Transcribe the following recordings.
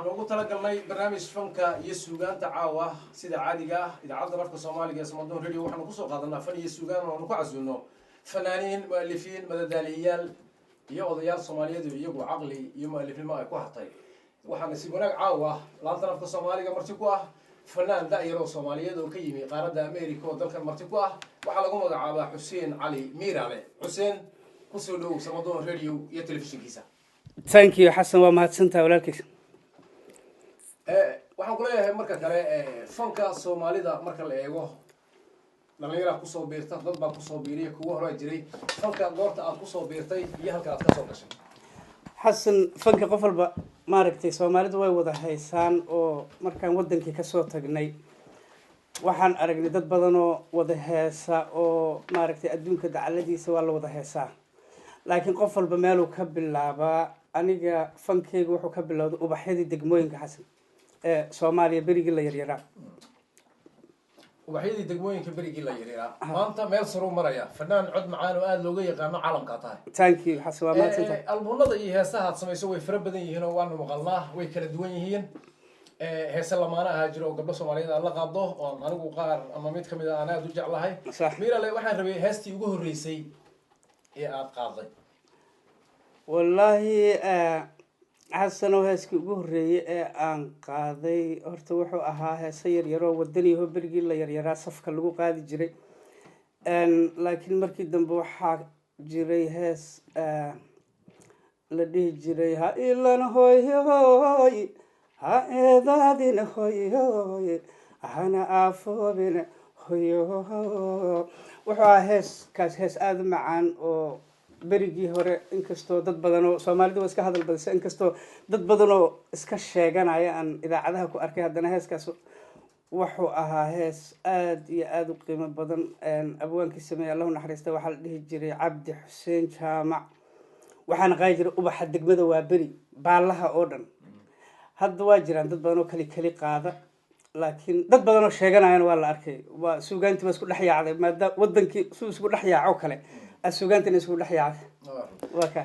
Waxaan ugu talagalnay barnaamij fanka iyo suugaanta. Caawa, sida caadiga ah, idaacadda afka Soomaaliga ee Samadoon Radio waxaanu kusoo qaadanaa fan iyo suugaan oo aanu ku casuulno fanaaniin, mu'alifiin, madadaaliyayaal iyo odayaal Soomaaliyeed oo iyagu caqli iyo mu'alifnimo ay ku hartay. Waxaa nasiib wanaag caawa laanta afka Soomaaliga marti ku ah fanaan da-yar oo Soomaaliyeed oo ka yimi qaaradda America oo dalkan marti ku ah. Waxaa lagu magacaabaa Xuseen Cali Miiraale. Xuseen, kusoo dhowow Samadoon Radio iyo telefishinkiisa. Thank you, Xasan, waa mahadsantaha walaalkiis. Waxaan ku leeyahay marka kale, fanka Soomaalida marka la eego, dhalinyaraa kusoo biirta, dad baa kusoo biiriya, kuwa horaa jiray. Fanka goorta aad kusoo biirtay iyo halka aad kasoo gashay? Xasan, fanka qof walba maaragtay, Soomaalidu way wada haysaan oo markaan wadankii kasoo tagnay waxaan aragnay dad badan oo wada heesa oo maaragtay adduunka dacaladiisa waa la wada heesaa, laakiin qof walba meeluu ka bilaabaa. Aniga fankeyga wuxuu ka bilowday ubaxyadii degmooyinka, Xasan, ee Soomaaliya berigii la yaryaraa. Ubaxyadii degmooyinka berigii la yaryaraa maanta meel saruu maraya. Fanaan cod macaan oo aada looga yaqaano caalamkaa tahay. Thank you, Xasan, waa mahadsantahay. Albunada iyo heesaha aad samayso way fara badan yihiin oo waanu maqalnaa, way kala duwan yihiin. Heese lamaana ahaa jiro oo gabdho Soomaaliyeed aad la qaado oo anigu qaar ama mid kamid a aan aada u jeclahay. Miirale, waxaan rabay heestii ugu horreysay ee aada qaaday. Wallaahi Xasanow, heeskii ugu horreeyey ee aan qaaday horta wuxuu ahaa heese yaryaroo wadaniyaho berigii la yaryaraa safka lagu qaadi jiray. Laakiin markii dambe waxaa jiray hees la dhihi jiray "Ha ilan hoy hoy, ha eedaadin hoy hoy, hana aafoobin hoyo." Wuxuu ahaa heeskaas hees aada u macaan oo berigii hore, inkastoo dad badan oo Soomaalida waa iska hadal badisa, inkastoo dad badan oo iska sheeganaya aan idaacadaha ku arkay, haddana heeskaas wuxuu ahaa hees aada iyo aada u qiimo badan. Abwaankii sameeyey, Allahu naxariista, waxaa la dhihi jiray Cabdi Xuseen Jaamac. Waxaana qaadi jiray ubaxa degmada waa beri baallaha oo dhan. Hadda waa jiraan dad badan oo keli keli qaada, laakiin dad badan oo sheeganayana waa la arkay. Waa suugaantii baa isku dhex yaacday, maadaama wadankii suu isku dhex yaaco kale a suugaantina isku dhex yaacday, waa ka.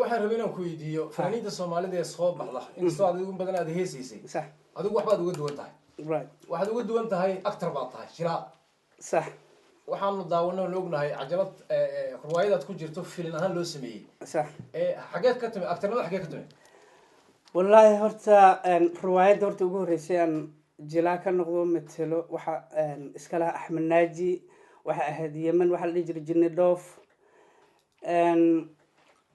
Waxaan rabay inaan ku weydiiyo fanaaniinta Soomaalida ee soo baxda, inkastoo adigu in badan aad heesaysay, adigu waxbaad uga duwan tahay. Waxaad uga duwan tahay actor baad tahay, jiraa. Waxaanu daawanay oon ognahay cajalad riwaayadaad ku jirto filin ahaan loo sameeyey. Xageed ka timi actornimada? Xageed ka timi? Wallaahi horta riwaayadda horta ugu horreysay aan jilaa ka noqdo metelo waxa iska lahaa Axmed Naaji. Waxay ahayd Yemen, waxaa la dhihi jiray Jinni Dhoof.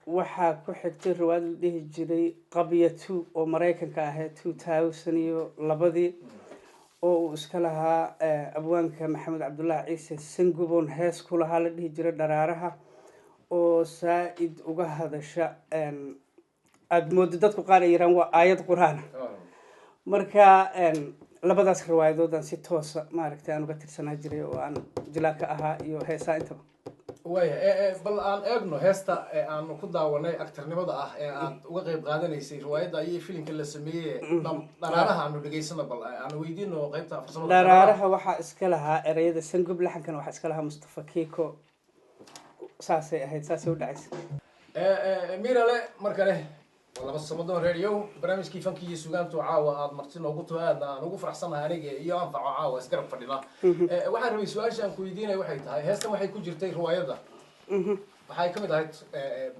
Waxaa ku xigtay riwaayad la dhihi jiray Qabya Two oo Maraykanka ahayd 2002-dii oo uu iska lahaa abwaanka Maxamed Cabdullaahi Ciise Sanguboon, hees ku lahaa la dhihi jiray Dharaaraha oo saa-id uga hadasha, aada moodo dadku qaar ay yiraan waa aayad Qur-aan. Marka labadaas riwaayadood aan si toosa maaragtay aan uga tirsanaa jiray oo aan jilaa ka ahaa iyo heesaa intaba. Waaya, bal aan eegno heesta ee aanu ku daawanay actornimada ah ee aad uga qayb qaadanaysay riwaayadda iyo filimka la sameeyey, Dharaaraha. Aanu dhegaysano, bal aanu weydiino qaybta farsamada. Dharaaraha waxaa iska lahaa ereyada Sangub, laxankana waxaa iska lahaa Mustafa Kiko. Saasay ahayd, saasay u dhacaysa. Mirale, mar kale waa laba Samadoon Radio, barnaamijkii fankii iyo sugaantu. Caawa aad marti noogu taho, aadna aan ugu faraxsanahay aniga iyo Anfaco caawa isgarab fadhina. Waxaan rabay su-aasha aan ku weydiinaya waxay tahay, heestan waxay ku jirtay riwaayadda, waxay ka mid ahayd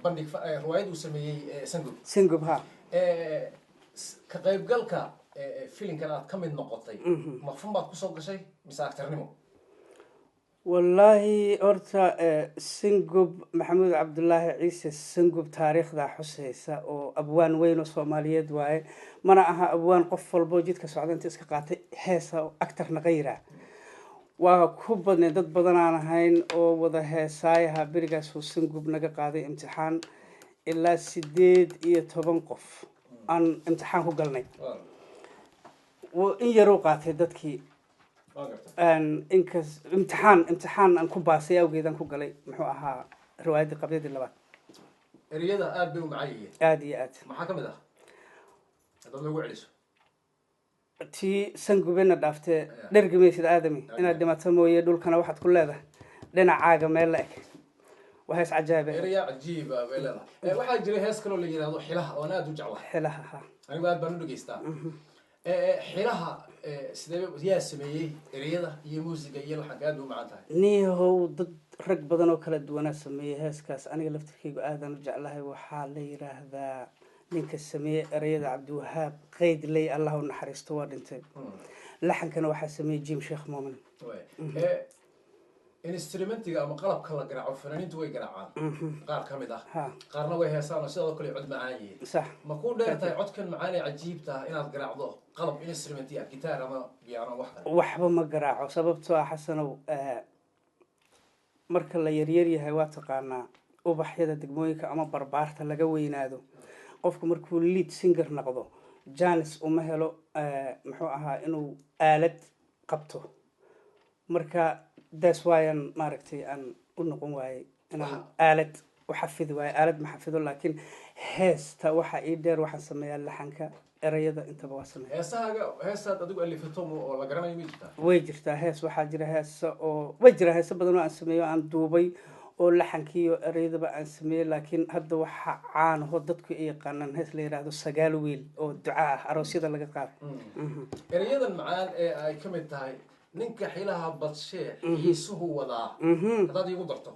bandhig riwaayad uu sameeyey Sangub. Sangub, ha. Ka qaybgalka filimkan aad ka mid noqotay, mafun baad kusoo gashay mise actornimo? Wallaahi horta Sangub, Maxamuud Cabdulaahi Ciise Sangub, taariikhdaa xuseysa oo abwaan weyn oo Soomaaliyeed waaye. Mana aha abwaan qof walbo jidka socda inta iska qaatay heesa oo actorna qayra. Waa ku badnay, dad badan aan ahayn oo wada heesaayaha berigaasuu Sangub naga qaaday imtixaan, ilaa 18 qof aan imtixaan ku galnay. In yaruu qaatay dadkii. Inkas imtixaan aan ku baasay awgeed aan ku galay, muxuu ahaa, riwaayaddii Qabyadii labaad. Ereyada aad bay u macaan yihiin. Aada iyo aad. Maxaa ka mid ah haddaad noogu celiso? Tii Sangubena dhaaftee "Dhergi maysid aadami inaad dhimato mooye, dhulkana waxaad ku leedahay dhinacaaga meel la eg." Waa hees cajaabe. Eraya cajiiba bay leedahay. Waxaa jiray hees kaloo la yidhahdo Xilaha, oon aada u jeclahay. Xilaha, ha. Anigu aad baan u dhegeystaa. Xilaha sidee, yaa sameeyey ereyada iyo muusiga iyo laxanka? Aad bay u macaan tahay. Niyahow, dad rag badan oo kala duwanaa sameeyey heeskaas. Aniga laftirkaygu aadaan u jeclahay. Waxaa la yiraahdaa ninka sameeyey ereyada Cabdiwahaab Qeydley, Allah u naxariisto, waa dhintay. Laxankana waxaa sameeyey Jim Sheekh Moomin. Instrumentiga ama qalabka la garaaco fanaaniintu way garaacaan qaar ka mid ah, qaarna way heesaan oo sidoo kale cod macaan yihiin. Ma ku dheer tahay codkan macaan ee cajiibta ah inaad garaacdo qalab instrumenti ah, gitaar ama piano, wax kale? Waxba ma garaaco, sababtoo ah, Xasanow, marka la yaryar yahay, waa taqaanaa, ubaxyada degmooyinka ama barbaarta laga weynaado, qofku markuu lead singer noqdo chance uma helo, muxuu ahaa, inuu aalad qabto. Marka daas waayan maaragtay aan u noqon waayey inaan aalad u xafidi waayo. Aalad ma xafido, laakiin heesta waxa ii dheer waxaan sameeyaa laxanka, erayada, intaba waa sameeya. Heesahaaga, heestaad adigu alifato oo la garanayo ma jirtaa? Way jirtaa hees. Waxaa jira heesa oo way jira heese badan oo aan sameeyo, aan duubay, oo laxankii iyo ereyadaba aan sameeyey. Laakiin hadda waxaa caan aho dadku ay yaqaanaan hees la yidhaahdo Sagaal Wiil, oo duca ah, aroosyada laga qaado. Erayadan macaan ee ay ka mid tahay "Ninka xilaha badshee xiisuhu wadaa", haddaad iigu darto.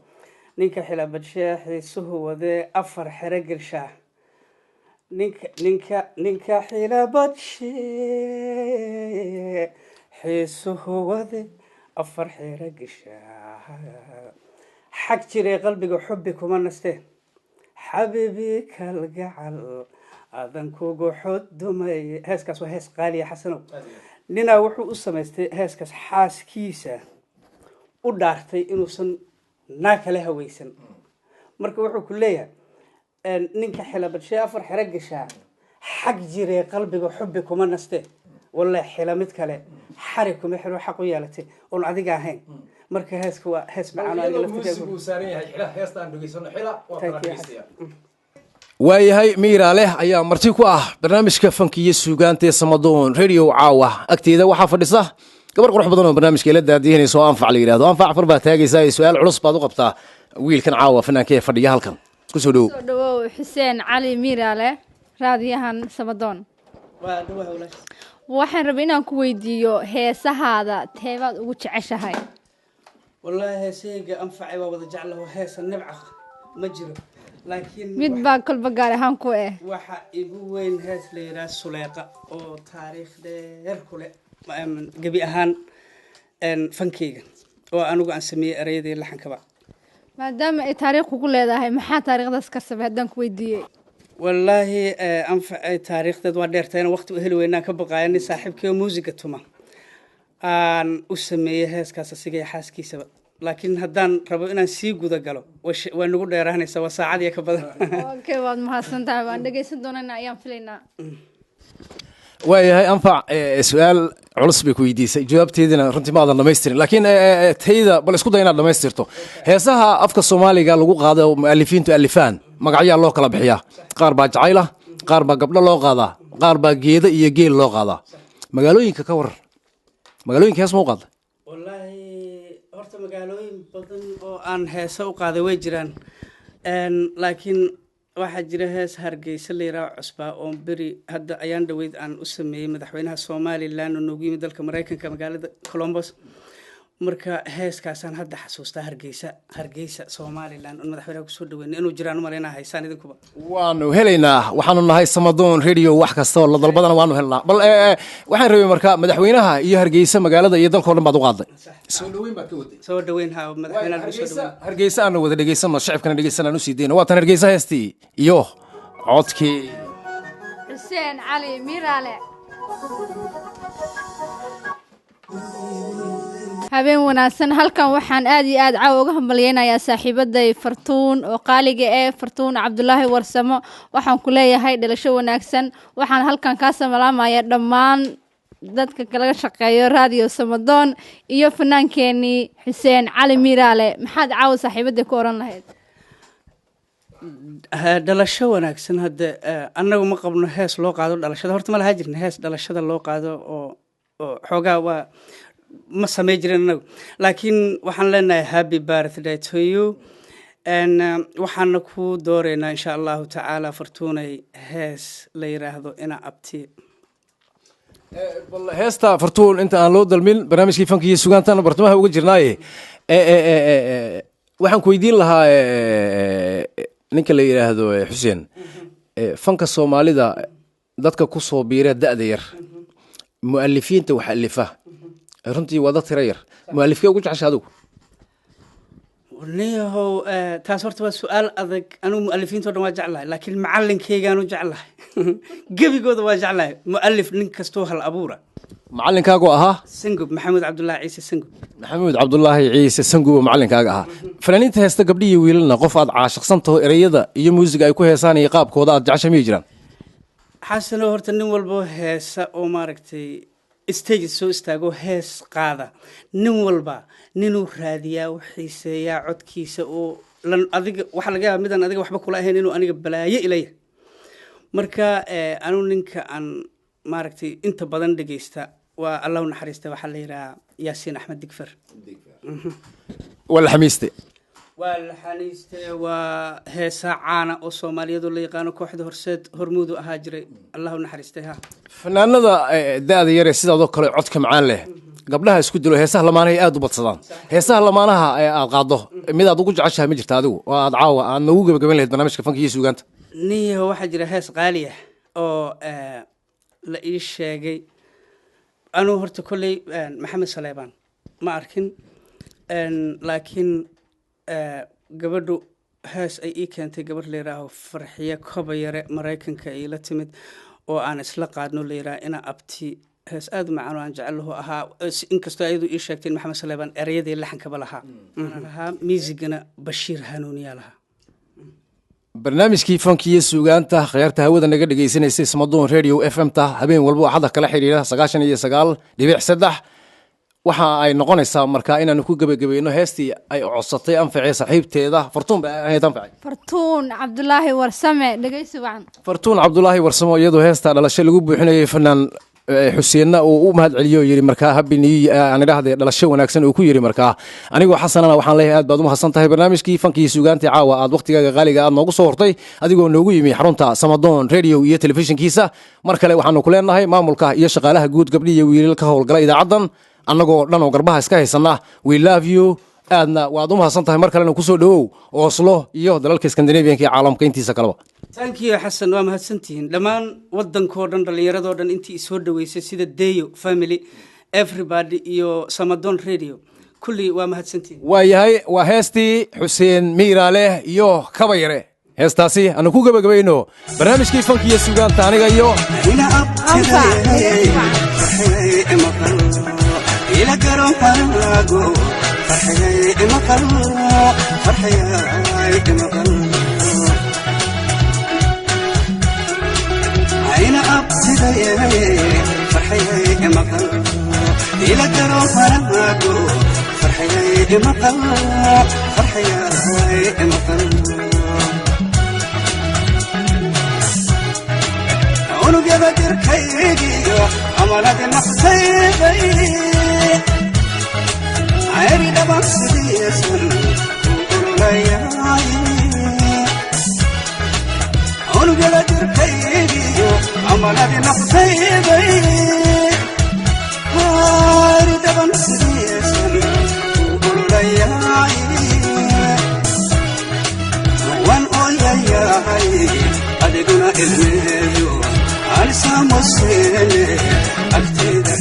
Ninka xilabadshee xiisuhu wadee afar xero gelshaa, ninka xilabadshee xiisuhu wade afar xero geshaa, xag jiray qalbiga xubbi kuma naste, xabiibi kalgacal adan kugu xudumay. Heeskaas waa hees qaaliya, Xasanow. Ninaa wuxuu u samaystay heeskaas xaaskiisa u dhaartay inuusan naa kala haweysan. Marka wuxuu ku leeyahay, ninka xilabadshee afar xero gashaa, xag jiree qalbiga xubbi kuma naste, wallahi xila mid kale xari kuma xiro, xaq u yeelatay oon adiga ahayn. Marka heeska waa hees macaan oo aniga iyadoo laftirkaygu muusigu saaran yahay Xila, heesta aan dhegeysano, Xila waa Thank kala you. dhegeystayaa. Waayahay, Miiraale ayaa marti ku ah barnaamijka fanka iyo suugaanta ee Samadoon Radio. Caawa agteeda waxaa fadhisa gabar qurux badan oo barnaamijka ila daadihinaysa oo Anfac la yidhahdo. Anfac, far baa taagaysaa ee su-aal culus baad u qabtaa wiilkan caawa fanaanka ee fadhiya halkan. Kusoo dhowow. Soo dhawow, Xuseen Cali Miiraale, raadiyahan Samadoon. Waa dhawaha, walaash. Waxaan rabay inaan ku weydiiyo, heesahaada teebaad ugu jeceshahay? Wallaahi heesayga, Anfacay, waa wada jeclaho, heesa nibca ma jiro, laakiin mid baa kolba gaar ahaan ku eh. Waxa igu weyn hees la yidhaha Suleeqa, oo taariikh dheer ku leh gebi ahaan fankeyga, oo anigu aan sameeyey ereyadii, laxankaba. Maadaama ay taariikh kugu leedahay, maxaa taariikhdaas ka sabay haddaan ku weydiiyey? Wallaahi, Anfacay, taariikhdeed waa dheertayna waqti u heli weynaan ka baqaaya. Nin saaxiibkii oo muusiga tuma aan u sameeyey heeskaas, asiga iyo xaaskiisaba. Laakiin haddaan rabo inaan sii guda galo, waa nagu dheeraanaysa, waa saacad iyo ka badan. Okay, waad mahadsan tahay. Waan dhegeysan doonana ayaan filaynaa. Waayahay Anfac, su-aal culus bay ku weydiisay, jawaabteedina runtii ma aadan dhamaystirin, laakiin tayda bal isku day inaad dhamaystirto. Heesaha afka Soomaaliga lagu qaado oo mu'alifiintu alifaan magacyaa loo kala bixiyaa. Qaar baa jacayla, qaar baa gabdho loo qaadaa, qaar baa geedo iyo geel loo qaadaa. Magaalooyinka ka waran, magaalooyinka hees ma u qaada? Wallaahi horta magaalooyin badan oo aan heese u qaaday way jiraan. Laakiin waxaa jira hees Hargeysa la yidhaaho cusbaa, oo beri hadda ayaan dhaweyd aan u sameeyey madaxweynaha Somaliland oo noogu yimid dalka Mareykanka, magaalada Columbus. Marka heeskaasaan hadda xasuustaa, Hargeysa, Hargeysa Somaliland, oon madaxweynaha kusoo dhaweynay. Inuu jiraan umalaynaa, haysaan idinkuba. Waanu helaynaa, waxaanu nahay Samadoon Radio, wax kasta oo la dalbadana waanu helnaa. Bal waxaan rabay marka madaxweynaha iyo Hargeysa magaalada iyo dalkao dhan baad u qaaday, soo dhaweyn baad ka waday. Soo dhaweyn, ha, madaxweynaha lagu soo dhaweyn. Hargeysa aanu wada dhegeysano, shacibkana dhegeysan aan usii dayno. Waa tan Hargeysa heestii iyo codkii Xuseen Cali Miiraale. Habeen wanaagsan. Halkan waxaan aad iyo aad caawa uga hambalyeynayaa saaxiibaday Fartuun oo qaaliga ee Fartuun Cabdulaahi Warsamo. Waxaan ku leeyahay dhalasho wanaagsan. Waxaan halkan kaa salaamaya dhammaan dadka kalaga shaqeeyo Raadiyo Samadoon iyo fanaankeenii Xuseen Cali Miiraale. Maxaad caawa saaxiibaday ku oran lahayd? Dhalasho wanaagsan. Hadda annagu ma qabno hees loo qaado dhalashada. Horta ma lahaa jirna hees dhalashada loo qaado oo xoogaa waa ma samey jirin annagu, laakiin waxaan leenahay happy birthday to you. Waxaana ku dooreynaa, insha Allahu tacaala, Fartuunay, hees la yiraahdo Ina Abti. Bal heesta Fartuun inta aan loo dalmin, barnaamijkii fanka iyo sugaantan bartamaha uga jirnaaye, waxaan ku weydiin lahaa, ninka la yidhaahdo Xuseen, fanka Soomaalida dadka ku soo biira da'da yar, mu'alifiinta wax alifa runtii waa dad tira yar. Mu'alifkee ugu jecesha adigu? Niyahow, taas horta waa su-aal adag. Anugu mu'alifiinta o dhan waa jeclahay, laakiin macalinkaygaanu jeclahay. Gebigooda waa jeclahay, mu'alif nin kastoo hal abuura. Macalinkaagu ahaa? Sangub, Maxamuud Cabdullaahi Ciise Sangub. Maxamuud Cabdulaahi Ciise Sangubo macalinkaaga ahaa. Fanaaniinta heesta, gabdhihi wiilalna, qof aad caashiqsan taho, ereyada iyo muusiga ay ku heesaan iyo qaabkooda aad jecesha miyay jiraan? Xasano, horta nin walbo heesa oo maaragtay stage soo istaago, hees qaada, nin walba ninuu raadiyaa, u xiiseeyaa codkiisa oo lan adiga waxaa laga yaaba midaan adiga waxba kula ahayn inuu aniga balaayo ilaya. Marka anigu ninka aan maaragtay inta badan dhegeysta waa, Allah u naxariista, waxaa la yidhahaa Yaasiin Axmed Digfer. Waa la xamiiste. Waa la xaniiste, waa heesaa caana oo Soomaaliyadu la yaqaano. Kooxda Horseed hormuudu ahaa jiray, Allah u naxariistay ha. Fanaanada da'da yare sidaadoo kale codka macaan leh, gabdhaha isku dilo heesaha lamaanaha ay aada u badsadaan. Heesaha lamaanaha ee aad qaaddo mid aad ugu jeceshahay ma jirta adigu oo aad caawa aad noogu gebagaban lahayd barnaamijka fanka iyo suugaanta? Niyaho, waxaa jira hees qaali ah oo la ii sheegay. Anugu horta kolley Maxamed Saleebaan ma arkin, laakiin gabadhu hees ay ii keentay, gabadh la yidhaaho Farxiye Kobayare, Maraykanka ay la timid oo aan isla qaadno, la yidhaha Ina Abti. Hees aada u macaan oo aan jecelaho ahaa, inkastoo ayadu ii sheegtay in Maxamed Saleebaan ereyadii laxankaba lahaa, miisigana Bashiir Hanuuniyaa lahaa. Barnaamijkii fanka iyo suugaanta, khayaarta hawada naga dhegaysanaysay, Samadoon Radio FM ta habeen walba axada kala xidhiidha 99.3, waxa ay noqonaysaa markaa inaanu ku gebagabayno heestii ay codsatay Anfacee saaxiibteeda Fartuun ba ahayd, Anfacay. Fartuun Cabdulaahi Warsame, dhegeysi wacan. Fartuun Cabdulaahi Warsamo, iyadoo heestaa dhalasho lagu buuxinayay, fanaan Xuseenna uu u mahad celiyo, yidhi markaa happy new, aan idhaahde dhalasho wanaagsan uu ku yidhi. Markaa anigoo Xasanana waxaan leeyahay aad baad u mahadsan tahay. Barnaamijkii fankii suugaantii caawa aad waqtigaaga qaaliga aad noogu soo hortay, adigoo noogu yimi xarunta Samadoon Radio iyo telefishinkiisa, mar kale waxaanu ku leenahay maamulka iyo shaqaalaha guud, gabdhi iyo wiilal ka howlgala idaacaddan, annagoo dhan oo garbaha iska haysana, we love you. Aadna waad u mahadsan tahay. Mar kalena kusoo dhawow Oslo iyo dalalka Scandinavianka iyo caalamka intiisa kaleba. Thank you, Xasan, waa mahadsantihiin dhammaan wadankoo dhan, dhallinyaradoo dhan, intii isoo dhaweysay, sida Deyo family, everybody iyo Samadon Radio, kulli waa mahadsantihiin. Waayahay, waa heestii Xuseen Miiraale iyo Kabayare. Heestaasi aanu ku gebagabayno barnaamijkii fanka iyo sugaanta, aniga iyo Anfac, dhegeysi wacan. Ila garonkaago farxiyay imaqal, farxiyay imaqal. Ayna abtidayay farxiyay imaqal, ila garonkaago farxiyay imaqal, farxiyay imaqal. Unugyada jirkaygiyo amaladi naqtayday cayri dhaban sidiisan ulayay. Unugyada jirkaygiyo amaladi naqtayday cayri dhaban sidiisan ululayay. Waan ooyayahay, adiguna ilmeeyo alisaamosene agtayda.